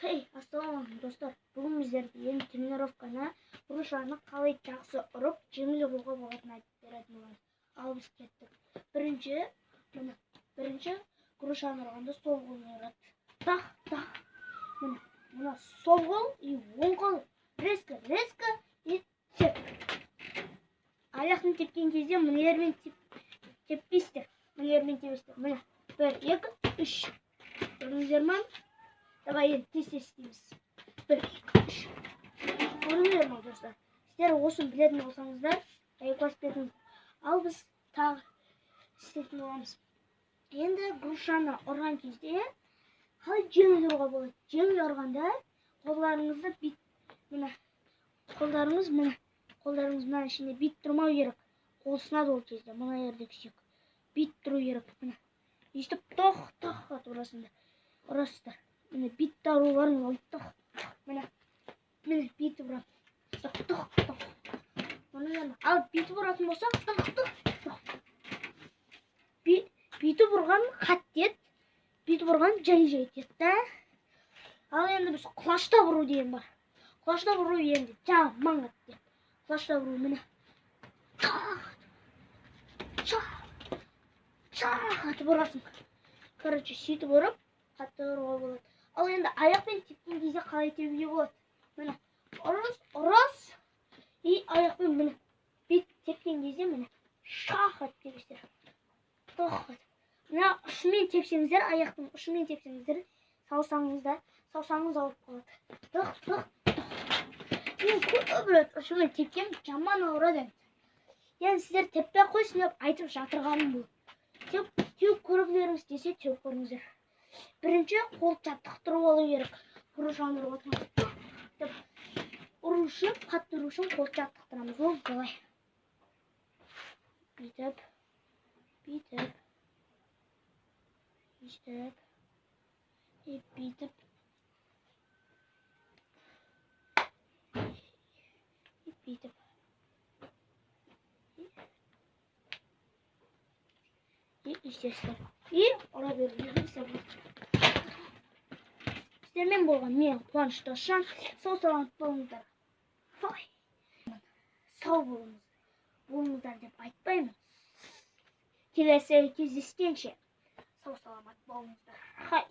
Хей, ассалаумағалейкум достар. Бүгін біздер енді тренировканы грушаны қалай жақсы ұрып жеңіл ұруға болатынын айтып беретін боламыз. Ал біз кеттік. Бірінші, міне, бірінші грушаны ұрғанда сол қолмен ұрады. Тақ, тақ. Міне, мына сол қол и оң қол резко, резко и теп. Аяқтың тепкен кезде мына теппейсіздер. Мына жермен тебесіздер. Міне, 1, 2, 3. Көрдіңіздер ме? Давай енді тез тез істейміз. 1, 2, 3. Көрдіңіздер ме, достар? Сіздер осыны білетін болсаңыздар, лайк басып кетіңіз. Ал біз тағы істейтін боламыз. Енді грушаны ұрған кезде қалай жеңіл ұруға болады? Жеңіл ұрғанда қолдарыңызды бит, міне, қолдарыңыз, міне, қолдарыңыз мына ішінде бит тұрмау керек. Қол сынады ол кезде, мына жердегі сүйек. Бит тұру керек, міне. Өйстіп тоқ, тоқ етіп ұрасыңдар. Ұрасыздар. Міне, битті ұруларыңыз ол тоқ, тоқ. Міне, міне, бүйтіп ұрамын. Тоқ, тоқ, тоқ. Міне, ал бүйтіп ұратын болсақ, тоқ, тоқ, тоқ. Бүйтіп ұрған қатты тиеді, бүйтіп ұрған жай-жай тиеді да. Ал енді біз құлаштап ұру деген бар. Құлаштап ұру енді жаман қатты тиеді. Құлаштап ұру, міне. Тақ, чақ, чақ етіп ұрасың. Короче, сөйтіп ұрып, қатты ұруға болады. Ал енді аяқпен тепкен кезде қалай тебуге болады? Міне, ұрыс, ұрыс, и аяқпен міне, бет тепкен кезде міне, шақ етіп тебесіздер. Тоқ етіп. Мына ұшымен тепсеңіздер, аяқтың ұшымен тепсеңіздер, саусаңызда, саусаңыз ауырып қалады. Тық, тық, тық. Мен көп рет ұшымен тепкем, жаман ауырады енді. Енді сіздер теппей ақ қойсын деп айтып жатырғаным бұл. Теуіп көргілеріңіз десе, теуіп көріңіздер. Бірінші қол жаттықтырып алу керек. Грушаны ұрып отырмыз. Деп ұру үшін, қатты ұру үшін қол жаттықтырамыз. Ол былай. Бүйтіп, бүйтіп, бүйтіп, и бүйтіп, и бүйтіп. И істесіздер. И ұра берулеріңіз болады. Сіздермен болған мен Қуаныш Досжан. Сау саламат болыңыздар. Фай. Сау болыңыз. Болыңыздар деп айтпаймын. Келесі кездескенше сау саламат болыңыздар. Хай.